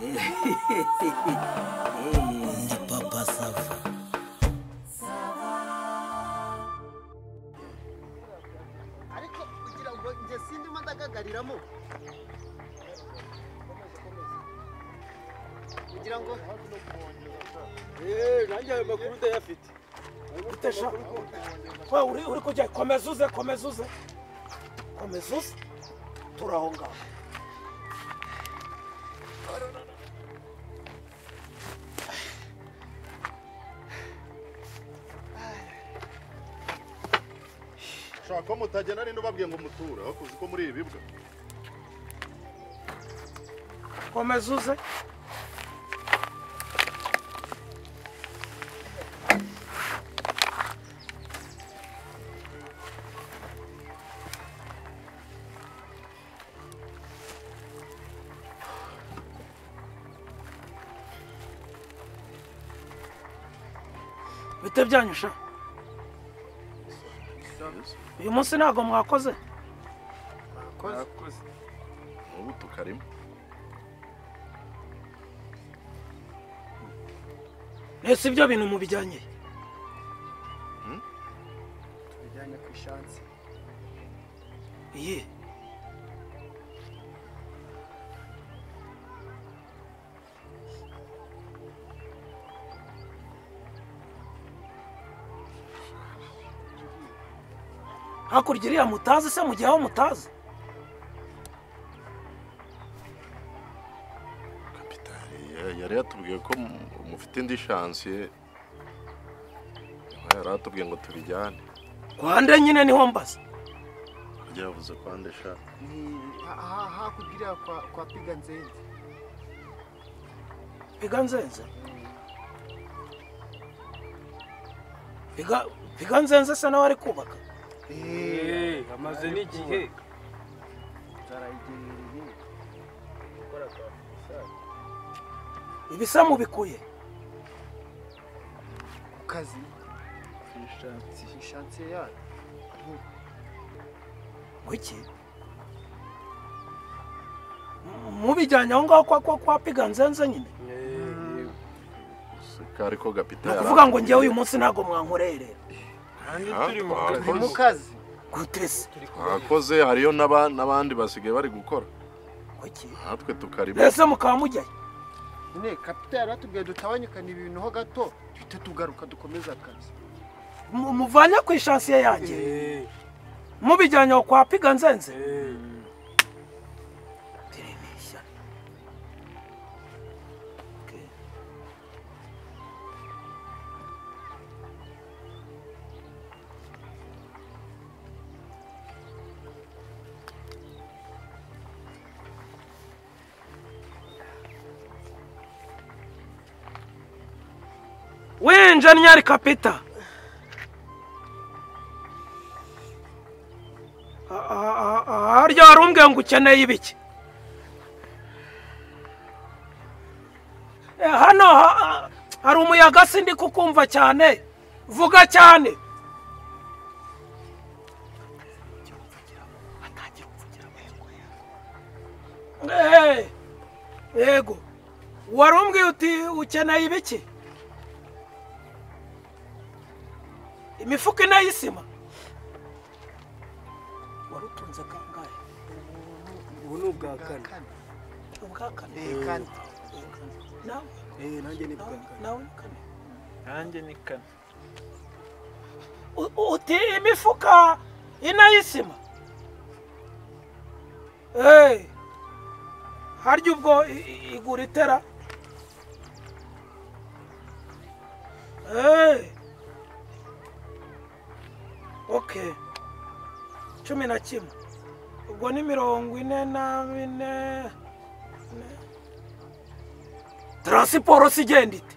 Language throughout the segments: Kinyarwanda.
Ndi Papa Sava. Ariko kugira ngo nge sindimo ndagagariramo kugira ngo nanjye ayo makuru ndayafite. Utesha kwa uri kujya komeza uze komeza uze komeza uze turaho ngaho. Shaka ko mutagenda ninde ubabwiye ngo muture aho kuzi ko muri ibi bibwa. Komeza uze. Bite byanyu sha? Uyu munsi ntago mwakoze? Mwakoze. Ubu tukarimo. Nese ibyo bintu mubijyanye? Tubijyanye ku ishansi. Iye. Hakurya iriya mutazi se mugihe aho mutazi? Kapitali yari yatubwiye ko mufite indi shansiye, yari atubwiye ngo tubijyane. Kwande nyine niho mbaza. Harya yavuze kwande sha? Hakurya iriya kwa Piga Nzenze. Piga Nzenze? Piga Nzenze se nawe ari kubaka? Amaze n'igihe ibisa mubikuye ku kazi ishansiye yayo. Kuki mubijyanye aho ngaho kwa Piga Nzenze nyine? Ariko kapitali kuvuga ngo njyewe uyu munsi ntago mwankoreye rero. Turi mu kazi. Gutese twakoze, hariyo n'abandi basigaye bari gukora. Natwe tukarimo. Ese mukaba mujyayo? Nyine kapitali yaratubwiye dutabanyukana ibintu ho gato duhite tugaruka dukomeza akazi. Muvanye ku ishansiye yanjye mubijyanye aho kwa Piga Nzenze? Winja nyari kapita. Harya warumbwiye ngo ukeneye ibiki? Hano hari umuyaga sindi kukumva cyane. Vuga cyane. Yego. Warumbwiye uti ukeneye ibiki? Imifuka ine y'isima. Warutunze kangahe? Ubu ni ubwa kane. Ubwa kane? Kane. Nawe? Nanjye ni ubwa kane. Nawe ni kane. Nanjye ni kane. Uti imifuka ine y'isima? Harya ubwo igura itera? Okay. 11. Ubwo ni 44. Transport sigenda ite?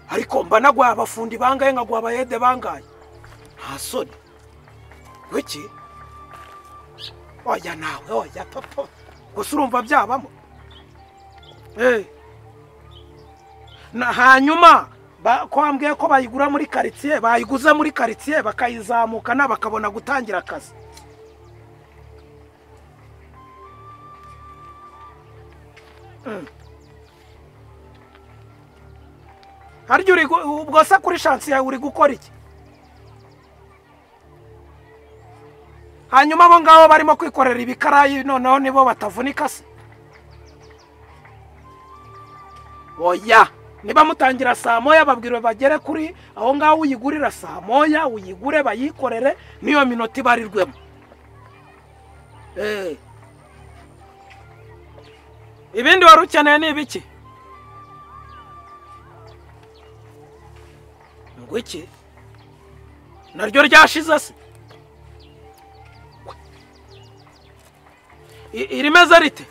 Ariko mba nagwa abafundi bangaye nkagwa abayede bangaye. Nta soni. Wiki? Oya nawe oya papa. Gusa urumva byabamo. Na hanyuma kwambwiye ko bayigura muri quartier, bayiguze muri quartier bakayizamukana bakabona gutangira akazi. Harya uri ubwo se kuri shansi yawe uri gukora iki? Hanyuma abo ngabo barimo kwikorera ibikarayi noneho nibo batavunika se? Oya, niba mutangira saa moya babwirwe bagere kuri aho ngaho uyigurira saa moya, uyigure bayikorere niyo minota ibarirwemo. Ibindi wari ukeneye ni ibiki? Ngo iki? Naryo ryashize se? Irimeze rite?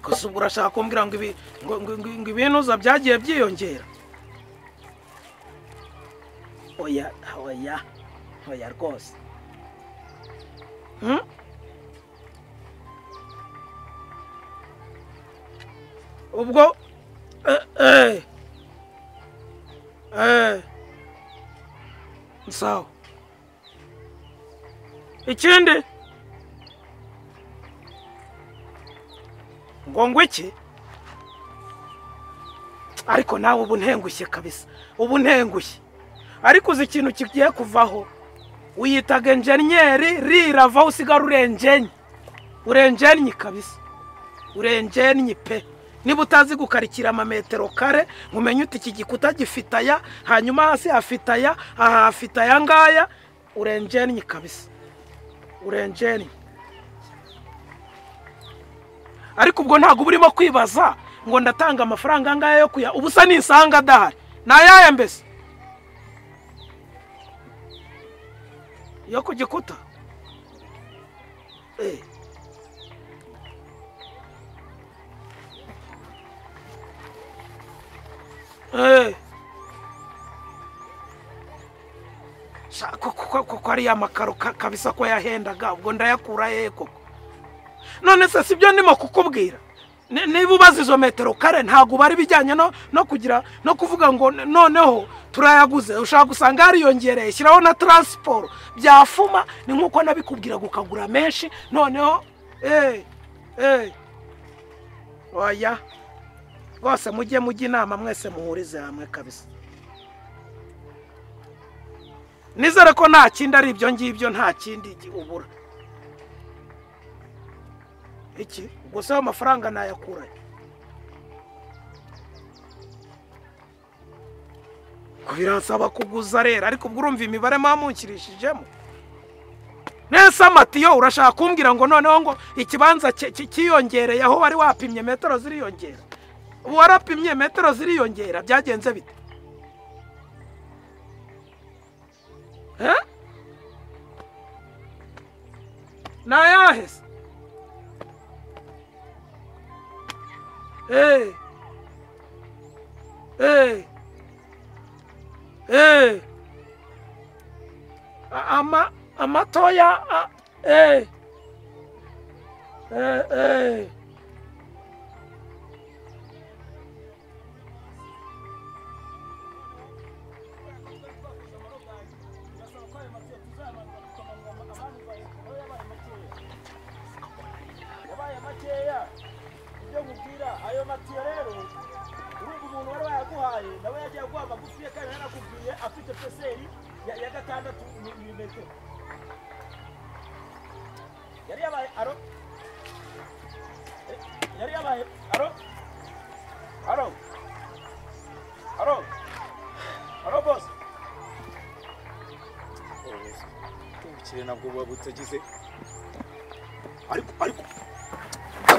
Gusa ubwo urashaka kumbwira ngo ibi ngo ibinuza byagiye byiyongera? Oya, oya, oya rwose. Ubwo sawa. Ikindi ngo iki? Ariko nawe ubu ntengushye kabisa, ubu ntengushye. Ariko uzi ikintu kigiye kuvaho, uyitaga enjeniyeri rirava usigara urenjenye. Urenjenye kabisa, urenjenye pe. Niba utazi gukarikira amametero kare umenye uti iki gikuta gifite aya, hanyuma hasi hafite aya, aha hafite aya ngaya, urenjenye kabisa, urenjenye. Ariko ubwo ntabwo urimo kwibaza ngo ndatanga amafaranga angaya yo kuya ubusa nisanga adahari nayaye mbese yo ku gikuta. Koko ari amakaro kabisa ko yahendaga, ubwo ndayakura hehe koko? None se sibyo ndimo kukubwira? Niba ubaza izo metero kare ntabwo bari bijyanye no kugira no kuvuga ngo noneho turayaguze, ushaka gusanga yariyongereye, shyiraho na transport byafuma. Ni nkuko nabikubwira gukagura menshi noneho oya rwose mujye mujye inama mwese muhurize hamwe kabisa. Nizere ko nta kindi ari ibyo ngibyo, nta kindi ubura. Iki ubwo se amafaranga nayakura ko biransaba kuguza rero, ariko ubwo urumva imibare mamunkirishijemo nese amatiyo. Urashaka kumbwira ngo noneho ngo ikibanza cyiyongereye aho wari wapimye metero ziriyongera? Ubu warapimye metero ziriyongera, byagenze bite? Nayahe se? Amatoya Ayo matiyo rero urumva umuntu wari wayaguhaye nawe yagiye aguha amagufi ye kandi yarakubwiye afite peseri ya 6 milimetero. Yari yabaye aro, yari yabaye aro, aro, aro, aro boss. Ubukire nabwo buba butagize ariko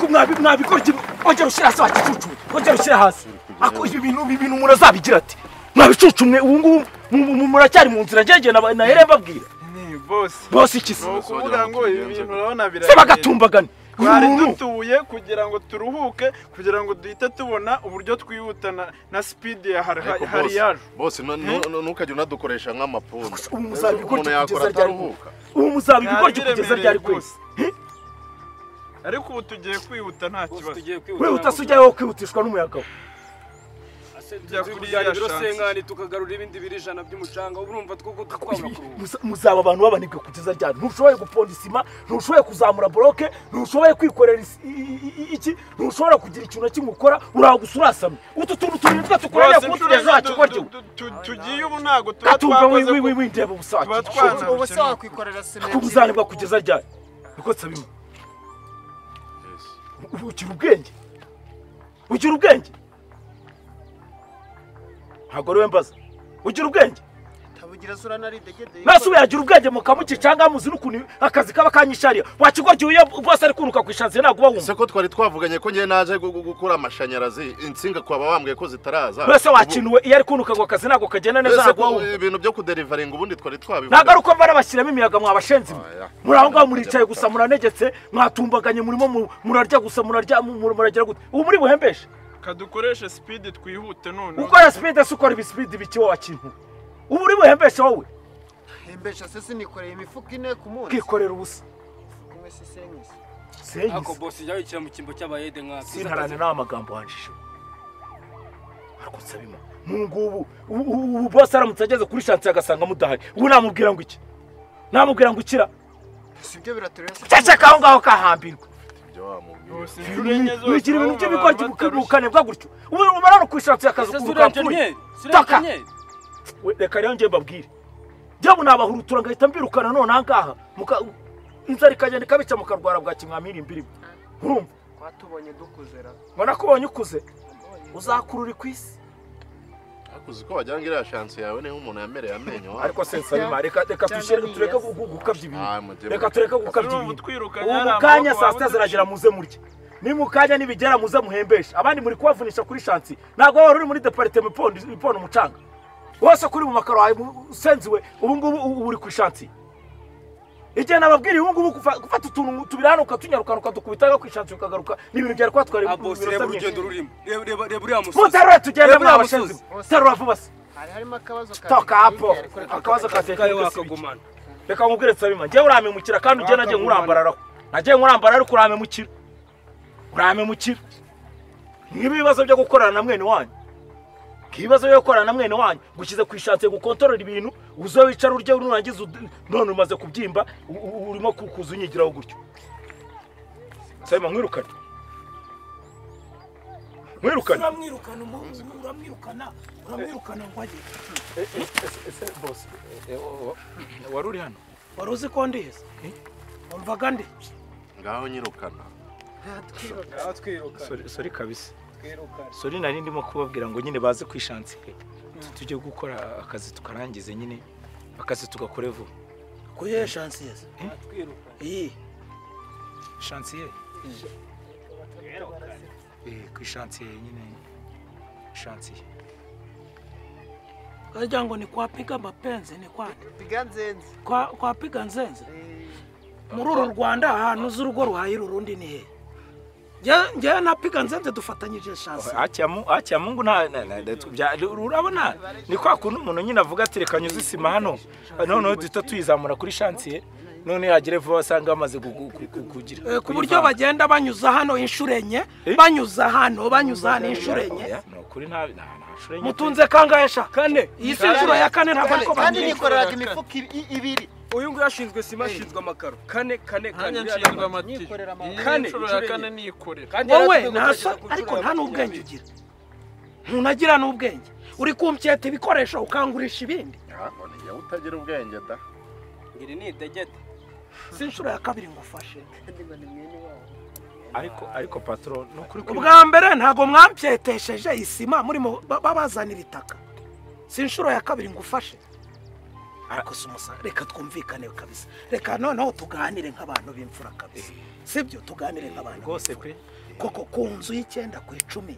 mwabikora iki? Ongera ushyira hasi wagicucu, ongera ushyira hasi. Ako ibi bintu umuntu azabigira ati mwabicucu mwe, ubu ngubu muracyari mu nzira njye nahereye mbabwira. Ni boss. Boss iki se? Ukuvuga ngo ibi bintu urabona se bagatumbagana. Twari dutuye kugira ngo turuhuke, kugira ngo duhite tubona uburyo twihutana na speed ya hariyaje. Boss ntukajye unadukoresha nk'amapunda. Ubu muzabikora kugeza ryari? Ubu muzabikora kugeza ryari kwese? Ariko ubu tugiye kwihuta nta kibazo. Wihuta se ujyayo kwihutishwa n'umuyaga. tujya kuri ya shansi tukagarura ibindi 200 by'umucanga urumva twuko twabura kuruhuka. Muzaba abantu babanibwe kugeza ryari? Ntushoboye guponda isima, ntushoboye kuzamura bloke, ntushoboye kwikorera iki, ntushobora kugira ikintu kimwe ukora, uragusa urasamye. Utu tuntu tubiri twe tukorera kutureza wakigoryo. Tugiye ubu ntago tuba twakoze windeba ubusa. Ubu se wakwikorera sima. Muzanibwa kugeza ryari? Niko nsabima. Ugira ubwenge. Ugira ubwenge. Ntabwo ariwe mbaza. Ugira ubwenge. Tabugira sura naridegede. Nasubiye agira ubwenge mukamukica muzi n'ukuntu akazi kaba kanyishariye. Wakigoryo iyo bose ari kunuka kwishanze ntabwo uba wumva. Se ko twari twavuganye ko ngiye naje gukura amashanyarazi insinga kwaba wambwiye ko zitaraza. Bose wakinuwe iyo ari kunuka ngo akazi ntabwo kagenda neza ntabwo wumva. Ibintu byo kuderivaringa ubundi twari twabivuga. Ntabwo ari uko barabashyiramo imiyaga mwabashenze. Muri aho ngaho muricaye gusa muranegetse mwatumbaganye murimo murarya gusa murarya muragira gute. Ubu muri buhembeshe. Kadukoreshe speed twihute none. Ukora speed se ukora ibispeed biki wa kintu. Ubu uri buhembeshe wowe. Hembesha se sinikoreye imifuka ine ku munsi. Kikorera ubusa. Kumwe se senyise. Senyise. Ako boss jya wikira mu kimbo cy'abayede nka. Sintarane n'amagambo wanjisho. Ariko nsabima. Mungubu ubu boss aramutse ageze kuri shansi agasanga mudahari. Ubu namubwira ngo iki? Namubwira ngo ikira. Sibyo biratureba. Ceceka aho ngaho kahambirwa. Ibyo wamubwira. Wigira ibintu by'ibigoryi bukane bwa gutyo. Ubu umarana ku ishansi akazi kuruka. Taka. Reka rero ngiye mbabwire. Njyewe nabahurutura ngahita mbirukana none ahangaha inzara ikagenda ikabica mukarwara bwa kimwamiri imbiri. Urumva? Twatubonye dukuzera. Ngo nakubonye ukuze. Uzakurura ku isi. Akuzi ko wajyanga iriya shansi yawe niho umuntu yamereye amenyo. Ariko se nsabima reka reka tushyire tureke gukabya ibintu. Reka tureke gukabya ibintu. Ubu kanya saa 6 ziragera muze murye. Ni mukanya nibigera muze muhembesha. Abandi muri kubavunisha kuri shansi. Ntabwo wari uri muri departement ipondo umucanga. Wose kuri mu makaro usenziwe ubu ngubu uri ku shansi. Igihe nababwiriye ubu ngubu gufata utuntu tubiri ukatunyaruka ukadukubita ku ishansi ukagaruka ni ibintu byari kwatwara reba urugendo rurimo reba reba uriya musozi. Muterure tugende mwabashenzi. Terura vuba se. Hari harimo akabazo ka Toka hapo. Akabazo ka teknike. Reka nkubwire nsabima njyewe uramemukira kandi ugenda nagiye nkurambararaho. Nagiye nkurambara ariko uramemukira. Uramemukira. Niba ibibazo byo gukorana na mwene wanyu. Kibazo yo gukorana na mwene wanyu gushyize ku ishansi gukontorora ibintu uzo wicara urye urangiza none umaze kubyimba urimo kukuza unyigiraho gutyo. Nsabima nkwirukane. Nkwirukane. Uramwirukana uramwirukana uramwirukana ngo ajye. Ese boss wari uri hano? Wari uzi ko ndi hese? Umvaga ndi? Ngaho nyirukana. Ngaho twirukana. Sorry kabisa. Sorry nari ndimo kubabwira ngo nyine baze kwishansi tujye gukora akazi tukarangize nyine akazi tugakore vuba. Kuye shansi yese? Iyi shansi ye? Kwishansi nyine shansi. Kaja ngo ni kwa piga mapenzi ni kwa piga nzenze. Kwa piga nzenze. Muri uru Rwanda ahantu z'urugo ruhahira urundi ni he? Njye na piga nzenze dufatanyije shansi. Acha Mungu nta urabona ni kwa kuntu umuntu nyine avuga ati reka nyuze isima hano none duhita tuyizamura kuri shansiye none yagire vuba asanga amaze kugira ku buryo bagenda banyuza hano inshuro enye banyuza hano banyuza hano inshuro enye. No kuri nta nshuro enye. Mutunze kangahe sha? Kane. Iyi si inshuro ya kane ntabwo ariko kandi nikoreraga imifuka ibiri. Uyu nguyu ashinzwe sima ashinzwe amakaro kane kane kane ashinzwe amatiyo kane inshuro ya kane nikorera. Wowe ntaso ariko nta n'ubwenge ugira. Ntunagira n'ubwenge. Uri kumcyeta ibikoresho ukangurisha ibindi. None utagira ubwenge da. Ngiri ni idegede. Si inshuro ya kabiri ngufashe. Ariko patron no kuri ubwa mbere ntago mwampyetesheje isima murimo babazanira itaka. Si inshuro ya kabiri ngufashe. Ariko sumusa reka twumvikane kabisa. Reka noneho tuganire nk'abantu b'imfura kabisa. Sibyo tuganire nk'abantu rwose pe. Koko ku nzu y'9 ku 10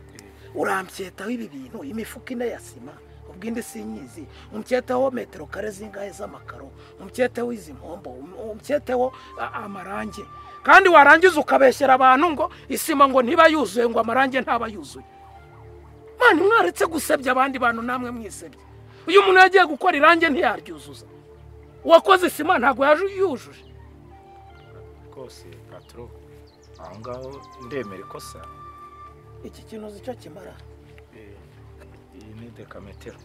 urambyetaho ibi bintu imifuka ine ya sima ubwindi sinyizi umbyetaho metero kare zingahe z'amakaro umbyetaho izi mpombo umbyetaho amarangi kandi warangiza ukabeshyera abantu ngo isima ngo ntiba yuzuye ngo amarangi ntaba yuzuye. Mani mwaretse gusebya abandi bantu namwe mwisebye. Uyu muntu yagiye gukora irangi ntiyaryuzuza. Uwakoze isima ntago yujuje. Rwose patro aho ngaho ndemera ikosa. Iki kintu uzi icyo kimara? Dekametero.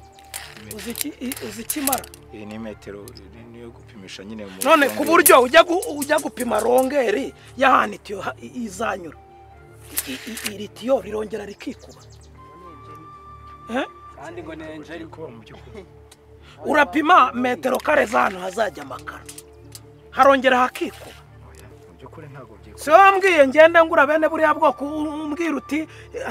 Uzi ikimara? Iyi ni metero niyo gupimisha nyine mu. None ku buryo ujya gupima rongeri y'ahantu itiyo izanyura. Iri tiyo rirongera rikikuba. Kandi ngo ni enjeri kuba mu by'ukuri. Urapima metero kare z'ahantu hazajya amakara. Harongera hakikuba. Si wambwiye ngende ngura bene buriya bwoko umbwira uti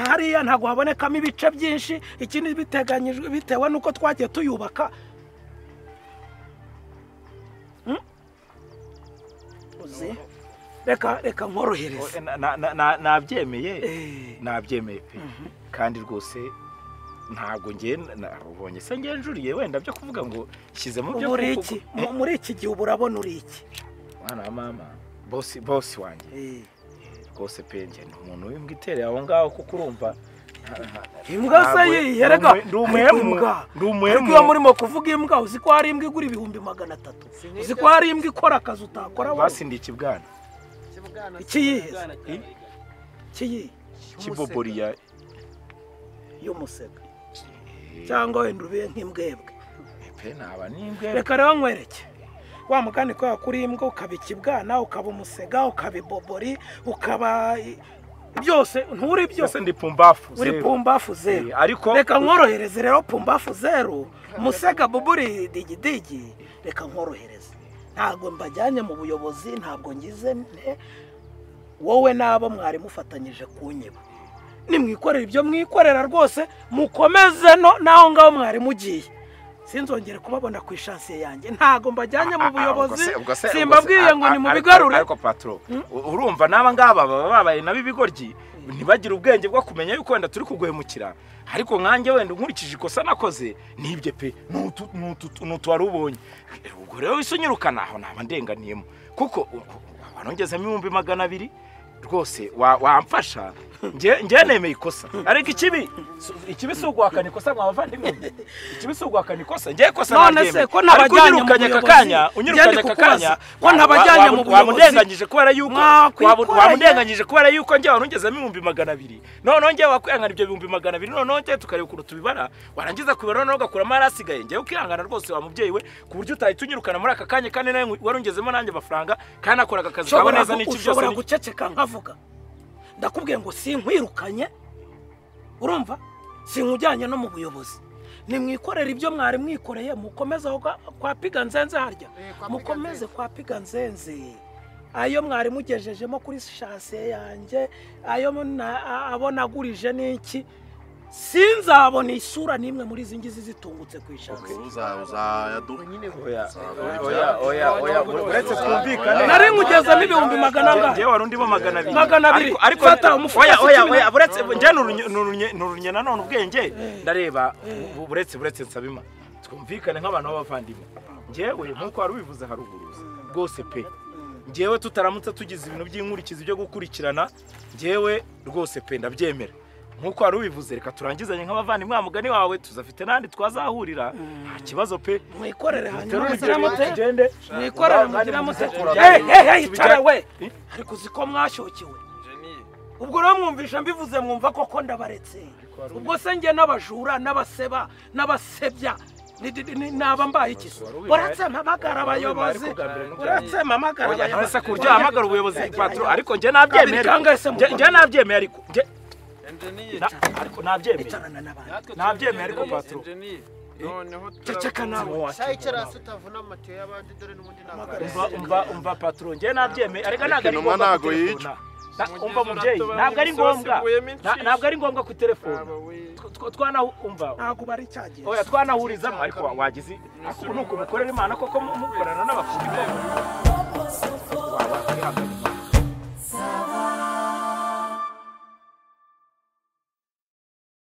hariya ntabwo habonekamo ibice byinshi ikindi biteganyijwe bitewe nuko twagiye tuyubaka. Uzi reka nkorohereze. Nabyemeye nabyemeye pe kandi rwose ntabwo ngiye ubonye se ngiye njuriye wenda byo kuvuga ngo shyizemo byo muri iki gihe urabona uri iki mwana wa mama bosi wanjye rwose pe njye ni umuntu w'imbwa itereye aho ngaho kuko urumva imbwa se yerega ndi umuhemu. Iyo murimo kuvuga imbwa uzi ko hari imbwa igura 300,000 uzi ko hari imbwa ikora akazi utakora wowe. Basi ndi ikibwana ikiyihe ikiyihe kiboboriya y'umusega cyangwa wenda ube nk'imbwebwe pe naba n'imbwebwe. Reka rero nkwereke wa mugani ko yakuri imbwa ukaba ikibwana ukaba umusega ukaba ibobori ukaba byose nturi byose ndi pumbafu uri pumbafu zero. Ariko reka nkorohereze rero pumbafu zero musega bobori digidigi reka nkorohereze ntabwo mbajyanye mu buyobozi ntabwo ngize wowe nabo mwari mufatanyije kunyiba nimwikorera ibyo mwikorera rwose mukomeze no naho ngaho mwari mugiye sinzongere kubabona ku ishansiye yanjye ntago mbajyanye mu buyobozi simbabwiye ngo ni mubigarure. Ariko patro urumva naba ngaba baba babaye nabi bigoryi ntibagira ubwenge bwo kumenya yuko wenda turi kuguhemukira ariko nkanjye wenda nkurikije ikosa nakoze nibye pe nutu warubonye ubwo rero wisunyirukana aho naba ndenganiyemo kuko wanongezemo 200,000 rwose wamfasha nge nemeye ikosa ariko ikibi si uguhakana ikosa mwabavandimwe ikibi si uguhakana ikosa nge ikosa none se ko ntabajyanye mu buyobozi unyirukanye aka kanya ko ntabajyanye mu buyobozi wamundenganyije kubera yuko nge warungezemo 200,000 noneho nge wakwihangana ibyo 200,000 noneho nge tukareba ukuntu tubibara warangiza kubibara noneho ugakuramo arasigaye nge ukihangana rwose wa mubyeyi we ku buryo utahita unyirukana muri aka kanya kandi nawe warungezemo nanjye amafaranga kandi nakoraga akazi kawe neza n'iki byose ushobora guceceka nkavuga ndakubwiye ngo sinkwirukanye urumva sinkujyanye no mu buyobozi nimwikorera ibyo mwari mwikoreye mukomeze aho kwa piga nzenze harya mukomeze kwa piga nzenze ayo mwari mugejejemo kuri shanse yanjye ayo abo nagurije n'iki sinzabona isura nimwe muri izi ngizi zitungutse ku ishanse. Oya uretse kumvikane nari nkugezemo 200,000 ngewe wari undimo 200 200 ariko fata umufuka. Oya uretse nge nurunye nanone ubwenge ndareba uretse nsabima twumvikane nk'abantu b'abavandimwe ngewe nkuko wari ubivuze haruguru rwose pe ngewe tutaramutse tugize ibintu by'inkurikizi byo gukurikirana ngewe rwose pe ndabyemera nkuko wari ubivuze reka turangizanye nk'abavandimwe wa mugani wawe tuzafite n'andi twazahurira nta kibazo pe mwikorere hanyuma mugende mwikorere mugira mute icara we ariko uzi ko mwashyukiwe ubwo rero mwumvisha mbivuze mwumva koko ndabaretse ubwo se njye n'abajura n'abaseba n'abasebya naba mbaye iki uretse mpamagara abayobozi uretse mpamagara abayobozi kurya hamagara ubuyobozi patro ariko njye nabyemeye njye nabyemeye ariko ariko nabyemeye nabyemeye ariko patro ceceka nawe cyayicara utavuna amatiyo y'abandi dore n'ubundi ntabwo umva patro njye nabyemeye ariko ntabwo ari ngombwa kutelefona umva mubyeyi ntabwo ari ngombwa ntabwo ari ngombwa ku telefone twana umva ntabwo bari cyagiye oya twanahurizamo ariko wagize nuko mukorera Imana koko mukorana n'abafundi.